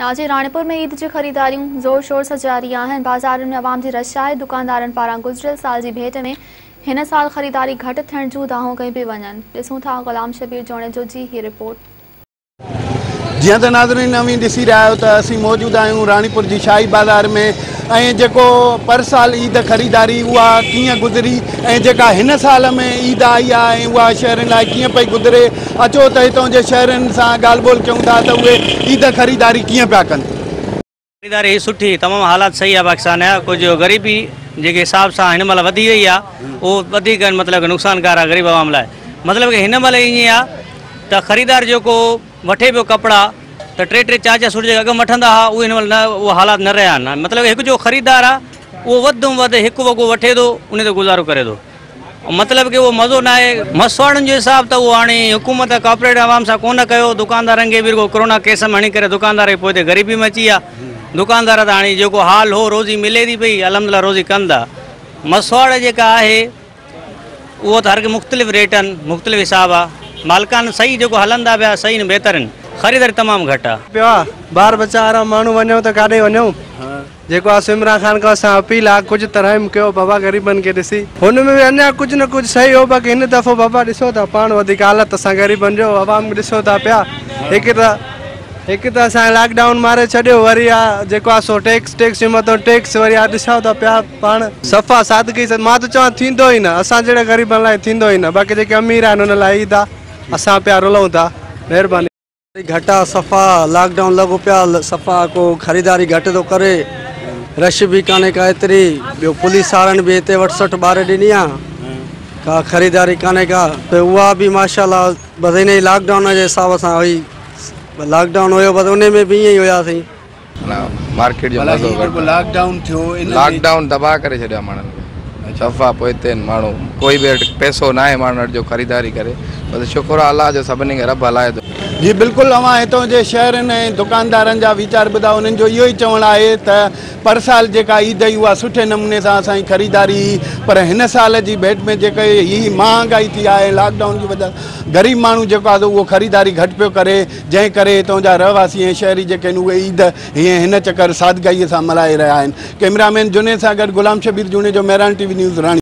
ناظرين راڻيپور ۾ عيد جي خريداريون زور شور سان جاري آهن، بازارن ۾ عوام جي رش آهي، دڪاندارن پاران گذريل سال جي ڀيٽ ۾ هن سال خريداري گهٽ ٿيڻ جون دانهون ڪيون پيون وڃن، ڏسون ٿا غلام شبير جوڻيجو جي هي رپورٽ. جيئن ته ناظرين اوهين ڏسي رهيا آهيو ته اسين موجود آهيون راڻيپور جي شاهي بازار ۾ ۽ جيڪو پر سال عيد خريداري اها ڪيئن گذري ۽ جيڪا هن سال ۾ عيد آئي آهي ۽ اها شهرين لاء ڪيئن پئي گذري اچو ته هتان جي شهرين سان ڳالهه ٻولهه ڪيون ٿا ته اهي عيد خريداري ڪيئن پيا ڪن. خريداري سٺي تمام حالات صحيح آ پاڪستان جا ڪجهه غريبي جيڪي حساب سان هن مهل وڌي وئي آ اهو وڌيڪ مطلب نقصان ڪار آ غريب عوام لاء مطلب ڪي هن مهل ائين آ ته خريدار جيڪو وٺي پيو ڪپڙا ته ٽي ٽي چار چار سوٽ جيڪي اڳ ۾ وٺندا ها اهي هن مهل نه اهي حالات نه رهيا آهن مطلب هڪ جو خريدار آ اهو وڌ ۾ وڌ هڪ وڳو وٺي ٿو ان تي گذارو ڪري ٿو مطلب ڪي اهو مزو نه آهي. مسواڙن جو حساب ته اهو هاڻي حڪومت ڪاپريٽ عوام سان ڪونه ڪيو دڪاندارن کي به رڳو ڪرونا ڪيس ۾ هڻي ڪري دڪاندار به پوئتي غريبي ۾ اچي ويا دڪاندار ته هاڻي جيڪو حال هو روزي ملي ٿي پئي الحمدلله روزي ڪن ٿا مسواڙ جيڪا آهي اهو ته هر ڪنهن مختلف ريٽ آهن مختلف حساب آ مالڪان صحيح جيڪو هلن ٿا پيا صحيح نه بهتر آهن خريداري تمام گهٽ آ. پيو آ ٻار ٻچا وارا ماڻهو وڃون ته ڪاڏي وڃون جيڪو آ سو عمران خان کان اسان اپيل آ ڪجهه ته رحم ڪيو بابا غريبن کي ڏسي هن ۾ به اڃا ڪجهه نه ڪجهه صحيح هو باقي هن دفعو بابا ڏسو ٿا پاڻ وڌيڪ حالت اسان غريبن جو عوام ڏسو ٿا پيا هڪ ته هڪ ته اسان کي لاڪ ڊائون ماري ڇڏيو وري آ جيڪو آ سو ٽيڪس ٽيڪس جي مٿان ٽيڪس وري آ ڏسو ٿا پيا پاڻ صفا سادگي سان مان ته چوان ٿيندو ئي نه اسان جهڙي غريبن لاء ٿيندو ئي نه باقي جيڪي امير آهن انهن لاء عيد آ اسان پيا رلون ٿا مهرباني. گهٽ آ صفا لاڪ ڊائون لڳو پيو آ صفا ڪو خريداري گهٽ ٿو ڪري رش به ڪانهي ڪا ايتري ٻيو پوليس وارن به هتي وٺ سٺ ٻاري ڏني آ ڪا خريداري ڪانهي ڪا ته اها به ماشاءالله بس ان لاڪ ڊائون جي حساب سان هئي لاڪ ڊائون هيو بس انهي ۾ به ائين ئي هياسين. مارڪيٽ جو مزو گهٽ آ. لاڪ ڊائون ٿيو ان لاڪ ڊائون تباهه ڪري ڇڏيو آ ماڻهن کي صفا پوئتي آهن ماڻهو ڪوئي به وٽ پئسو ناهي ماڻهن وٽ جو خريداري ڪري بس شڪر آ الله جو سڀني کي رب هلائي ٿو. جي بلڪل اوهان هتان جي شهرين ۽ دڪاندارن جا ويچار ٻڌا انهن جو اهو ئي چوڻ آهي ته پر سال جيڪا عيد هئي اها سٺي نموني سان اسان جي خريداري هئي پر هن سال جي ڀيٽ ۾ جيڪي هي مهانگائي ٿي آهي لاڪ ڊائون جي وجه غريب ماڻهو جيڪو آهي سو اهو خريداري گهٽ پيو ڪري جنهن ڪري هتان جا رهواسي ۽ شهري جيڪي آهن اهي عيد هيئن هن چڪر سادگائيء سان ملهائي رهيا آهن. ڪئميرا مين جنيد سان گڏ Ghulam Shabbir Junejo, Mehran T V news, Rani.